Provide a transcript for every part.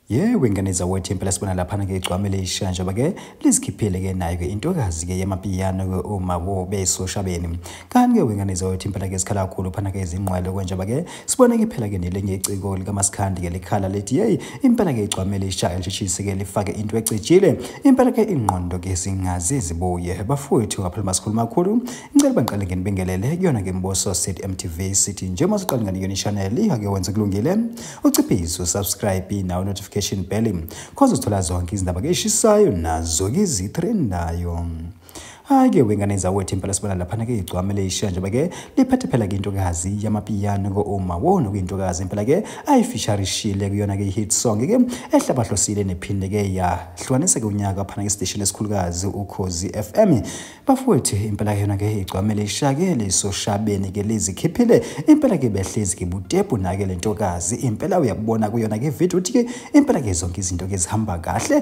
Yebo, ingane zawethu, impela sibona laphana-ke igcwame lisha njengoba-ke lizikhiphile-ke nayo-ke intokazi-ke yamapiyano-ke uma besoshabeni. Kanti-ke wengane zawethu, impela-ke sikhala kakhulu phana-ke izinqwele njengoba-ke sibona-ke phela-ke nelinye iciko likamaskandi-ke likhala lithi yeyi impela-ke igcwame lisha elisheshise-ke lifake into ecijile, impela-ke ingqondo-ke zingaze zibuye. Bafowethu, ngaphela masikhuluma kakhulu, ngicela bangiqale nginibingelele kuyona-ke Mboso City MTV City. Njengoba siqale ngani yona i-channel, ake wenze kulungile uciphise usubscribe nawo notification bell khoze uzithola zonke izindaba ke eshisayo nazo ke ezitrendayo. Hhayi-ke wengane zawethu, impela sibona laphana-ke igcwame lisha njengoba-ke liphethe phela-ke intokazi yamapiyano uma wona kuyintokazi impela-ke ayifisharishile kuyona-ke i-hit song-ke ehlabahlosile nephinde-ke yahlukanisa-ke unyaka phana-ke esiteshini esikhulukazi Ukhozi FM. Bafowethu, impela yona-ke igcwame lisha-ke lisoshabeni-ke lizikhiphile impela-ke behlezi-ke butepu na-ke le ntokazi. Impela uyakubona kuyona-ke ividiyo ukuthi-ke impela-ke zonke izinto-ke zihamba kahle,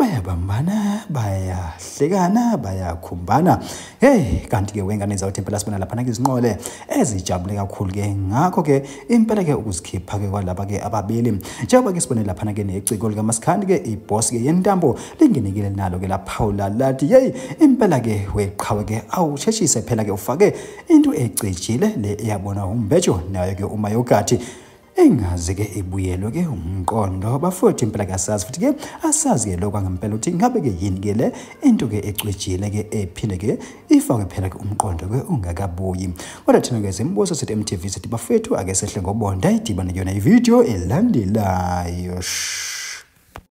bayabambana, bayahlekana, bayakhumbana. Hey, kanti-ke wengane zawuthi impela sibona laphana-ke izinqole ezijabule kakhulu-ke ngakho-ke impela-ke ukuzikhipha-ke kwalaba-ke ababili, njengoba-ke sibone laphana-ke neciko likamaskandi-ke ibhosi-ke yentambo lingenekile nalo-ke laphawula lathi yeyi impela-ke weqhawe-ke awusheshise phela-ke ufake into ecijile le eyabona umbejo nayo-ke uma yogathi engaze-ke ibuyelwe-ke umqondo. Bafowethu, impela-ke asazi futhi-ke asazi-ke lokhu angempela ukuthi ngabe-ke yini-ke le into-ke ecwijile-ke ephinde-ke ifakwe phela-ke umqondo-ke ungakabuyi. Kodwa thina-ke Zembuso sithi MTV sithi bafowethu ake sehle ngobonda idibane kuyona ividiyo elandelayo.